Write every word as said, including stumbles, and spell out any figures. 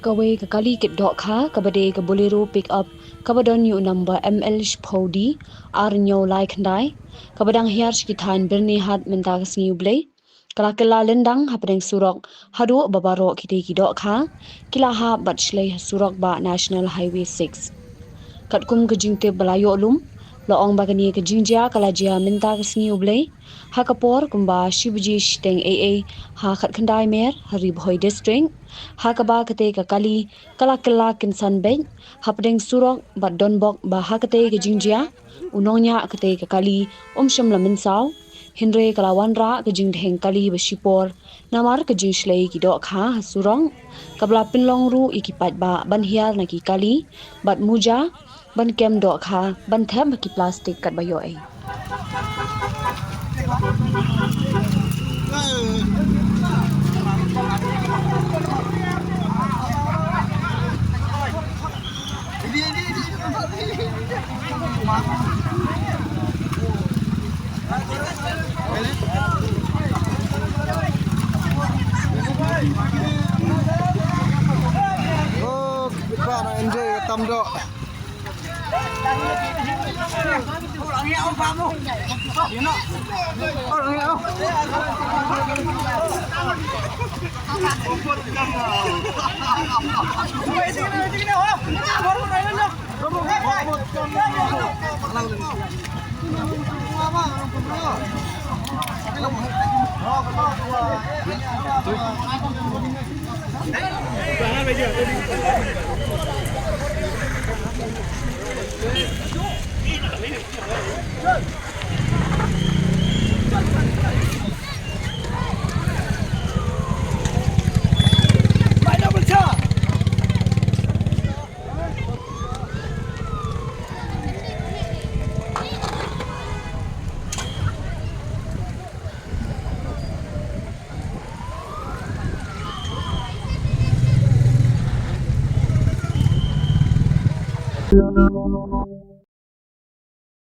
Kawei ka kali kit dohkha kaba dei ka Bolero pickup kaba don ïa u number M L shiphew D ar hynñiew lai khyndai, kaba dang hiar sha ki thaiñ Byrnihat mynta ka sngi U Blei, ka la kylla lyndang hapdeng surok haduh ba baroh kitei ki dohkha ki la hap bad shlei ha surok bah National Highway six. Katkum ka jingtip ba la ïoh lum, la ong ba kane ka jingjia ka la jia mynta ka sngi U Blei ha ka por kumba shi baje shiteng eiei ha khatkhyndai mer ha Ri Bhoi District, ha kaba katei ka kali ka la kylla kynsan beit hapdeng surok bad donbok ba ha katei ka jingjia u nongñiah katei ka kali um shym la mynsaw, hynrei ka la wanrah ka jingdheng kali ba shipor namar ka jingshlei ki dohkha ha surok, kaba la pynlong ruh ïa ki paidbah ban hiar na ki kali bad muja ban kem dohkha ban thep ha ki plastik katba ïoh ei. Oh, kita nak enjoy tam doh.